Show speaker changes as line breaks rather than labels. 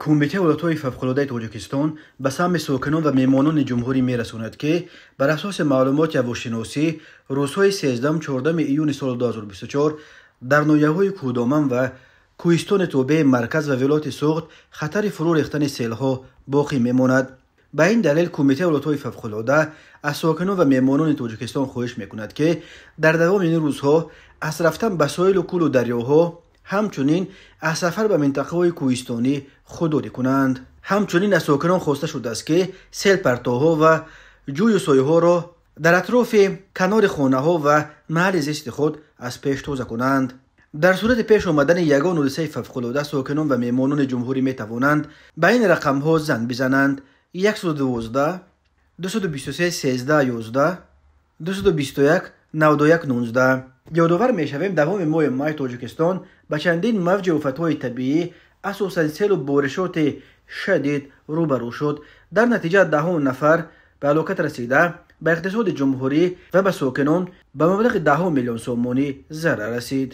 Кумитаи ҳолатҳои фавқулодаи Тоҷикистон ба самъи сокинон ва меҳмонони ҷумҳурӣ мерасонад, ки бар асоси маълумоти ҳавошиносӣ рӯзҳои 13-14 июни соли 2024 дар ноҳияҳои Кӯҳдоман ва кӯҳистони тобеи марказ ва вилояти Суғд хатари фурӯ рехтани селҳо боқӣ мемонад. Ба ин далел Кумитаи ҳолатҳои фавқулода аз сокинон ва меҳмонони Тоҷикистон хоҳиш мекунад, ки дар давоми ин рӯзҳо аз рафтан ба соҳилу кӯлу дарёҳо, ҳамчунин аз сафар ба минтақаҳои кӯҳистонӣ худдорӣ кунанд. Ҳамчунин аз сокинон хоста шудааст, ки селпартоҳо ва ҷӯю сояҳоро дар атрофи канори хонаҳо ва маҳалли зисти худ аз пеш тоза кунанд. Дар сурати пеш омадани ягон ҳодисаи фавқулода сокинон ва меҳмонони ҷумҳурӣ метавонанд ба ин рақамҳо занг бизананд: 112, 223, 13 11, 221, 91 19. Ёдовар мешавем, давоми моҳи май Тоҷикистон ба чандин мавҷи офатҳои табиӣ, асосан селу боришоти шадид рӯбарӯ шуд. Дар натиҷа даҳон нафар ба ҳалокат расида, ба иқтисоди ҷумҳурӣ ва ба сокинон ба маблағи даҳҳо миллион сомонӣ зарар расид.